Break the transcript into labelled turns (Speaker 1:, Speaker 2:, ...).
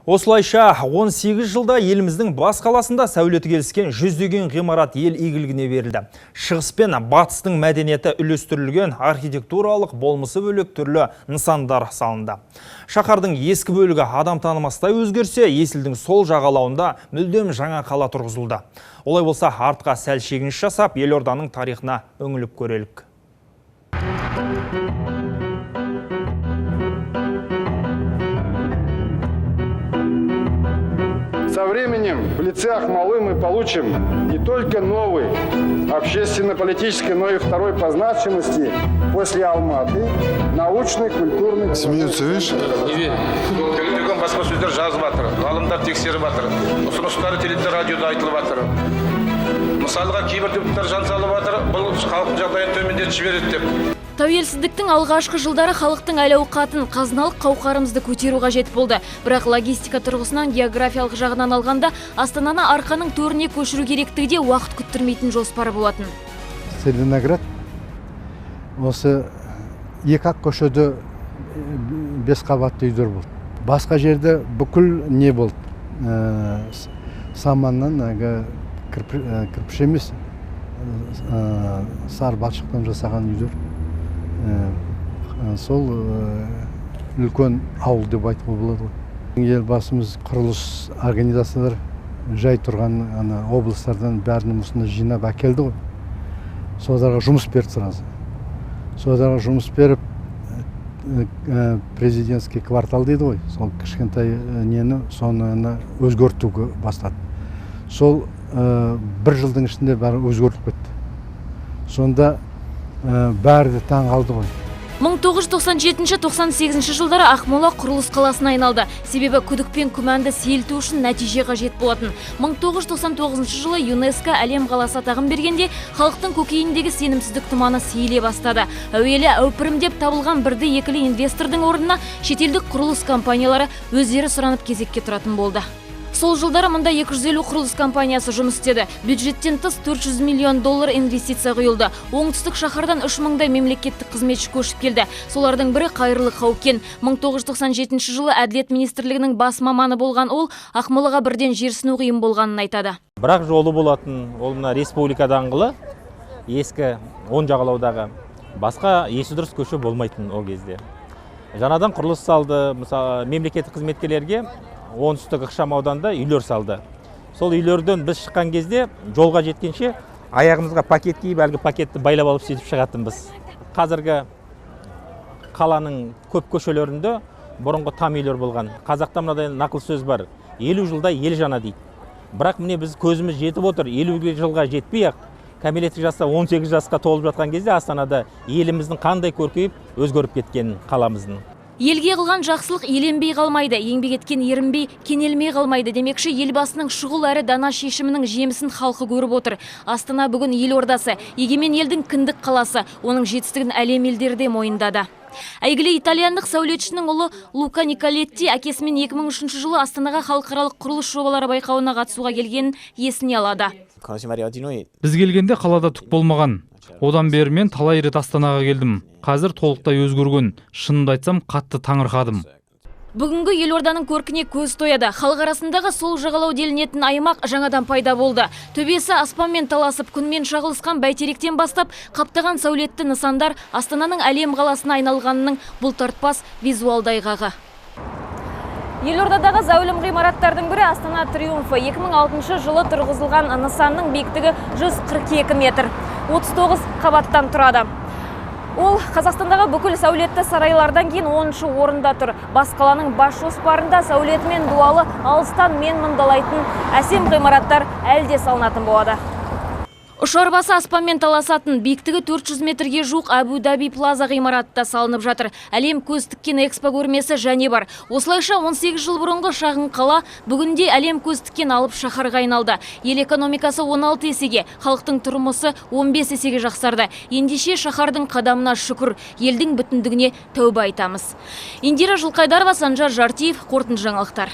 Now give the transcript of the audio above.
Speaker 1: Осылайша 18 жылда еліміздің бас қаласында сәулеті келіскен жүздеген ғимарат ел игілігіне берілді. Шығыс пен батыстың мәдениеті үйлестірілген, архитектуралық болмысы бөлек түрлі нысандар салынды. Шаһардың ескі бөлігі адам танымастай өзгерсе, Есілдің сол жағалауында мүлдем жаңа қала тұрғызылды. Олай болса, артқа сәл шегініс жасап, елорданың тарихына үңіліп көрелік.
Speaker 2: Со временем в лице Акмолы мы получим не только новый общественно-политический, но и второй по значимости после Алматы научный, культурный...
Speaker 3: Смеются, видишь?
Speaker 4: Не верю.
Speaker 5: Үлкен баспасөздер жазып жатыр, ғалымдар тексеріп жатыр, ұсыныстары теледидар, радиода айтылып жатыр. Мысалға, кейбір депутаттар жан салып жатыр, бұл халықтың жағдайын төмендетіп жібереді деп.
Speaker 6: Тәуелсіздіктің алғашқы жылдары халықтың әл-ауқатын, қазыналық қауқарымызды көтеру қажет болды. Бірақ логистика тұрғысынан, географиялық жағынан алғанда Астананы арқаның төріне көшіру керектігі де уақыт күттірмейтін жоспар болатын.
Speaker 3: Целиноград осы екі ақ көшеде 5 қабатты үйлер болды. Басқа жерде бүкіл не болды? Саманнан, әлгі кірпіш емес, сары балшықтан жасаған үйлер. Сол үлкен ауыл деп айтуға болады ғой. Елбасымыз құрылыс организациялар жай тұрған ана облыстардан бәрін осында жинап әкелді ғой. Соларға жұмыс берді сразу. Соларға жұмыс беріп, президентский квартал дейді ғой, сол кішкентай нені, соны өзгертуге бастады. Сол бір жылдың ішінде бәрі өзгертіп кетті. Сонда бәрі де таң қалды ғой.
Speaker 6: 1997-98 жылдары Ақмола құрылыс қаласына айналды. Себебі күдік пен күмәнді сейілту үшін нәтиже қажет болатын. 1999 жылы ЮНЕСКО әлем қаласы атағын бергенде халықтың көкейіндегі сенімсіздік тұманы сейіле бастады. Әуелі әупірім деп табылған бірді екілі инвестордың орнына шетелдік құрылыс компаниялары өздері сұранып кезекке тұратын болды. Сол жылдары мұнда 250 құрылыс компаниясы жұмыс істеді. Бюджеттен тыс 400 миллион доллар инвестиция құйылды. Оңтүстік шаһардан 3 мыңдай мемлекеттік қызметші көшіп келді. Солардың бірі Қайырлы Қаукен. 1997 жылы Әділет министрлігінің бас маманы болған ол Ақмолаға бірден жерсіну қиын болғанын айтады.
Speaker 7: Бірақ жолы болатын, ол мына республика даңғылы, ескі оң жағалаудағы, басқа есі дұрыс көше болмайтын ол кезде. Жаңадан құрылыс салды, мысалы, мемлекеттік қызметкерлерге оңтүстік ықшам ауданда үйлер салды. Сол үйлерден біз шыққан кезде жолға жеткенше аяғымызға пакет киіп, әлгі пакетті байлап алып сөйтіп шығатынбыз. Қазіргі қаланың көп көшелерінде бұрынғы там үйлер болған. Қазақта мынадай нақыл сөз бар: 50 жылда ел жана дейді. Бірақ міне біз көзіміз жетіп отыр, 50 жылға жетпей ақ кәмелеттік жаста 18 жасқа толып жатқан кезде Астанада еліміздің қандай көркейіп өзгеріп кеткенін қаламыздың.
Speaker 6: Елге қылған жақсылық еленбей қалмайды, еңбек еткен ерінбей, кенелмей қалмайды демекші, елбасының шұғыл әрі дана шешімінің жемісін халқы көріп отыр. Астана бүгін елордасы, егемен елдің кіндік қаласы, оның жетістігін әлем елдері де мойындады. Әйгілі итальяндық сәулетшінің ұлы Лука Николетти әкесімен 2003 жылы Астанаға халықаралық құрылыс жобалары байқауына қатысуға келгенін есіне алады.
Speaker 8: Біз келгенде қалада түк болмаған. Одан бері мен талай рет Астанаға келдім. Қазір толықтай өзгерген. Шынымды айтсам, қатты таңырқадым.
Speaker 6: Бүгінгі елорданың көркіне көз тояды. Халық арасындағы сол жағалау делінетін аймақ жаңадан пайда болды. Төбесі аспанмен таласып, күнмен шағылысқан бәйтеректен бастап, қаптаған сәулетті нысандар Астананың әлем қаласына айналғанының бұлтартпас визуалды айғағы. Елордадағы зәулім ғимараттардың бірі Астана Триумфы. 2006 жылы тұрғызылған нысанның биіктігі 142 метр, 39 қабаттан тұрады. Ол Қазақстандағы бүкіл сәулетті сарайлардан кейін 10-шы орында тұр. Бас қаланың бас жоспарында сәулеті мен дуалы алыстан мен мұндалайтын әсем ғимараттар әлі де салынатын болады. Ұшар басы аспанмен таласатын биіктігі 400 метрге жуық Әбу-Даби Плаза ғимараты да салынып жатыр. Әлем көз тіккен экспо көрмесі және бар. Осылайша 18 жыл бұрынғы шағын қала бүгінде әлем көз тіккен алып шаһарға айналды. Ел экономикасы 16 есеге, халықтың тұрмысы 15 есеге жақсарды. Ендеше шаһардың қадамына шүкір, елдің бүтіндігіне тәуба айтамыз. Индира Жылқайдарова, Санжар Жартиев, қорытынды жаңалықтар.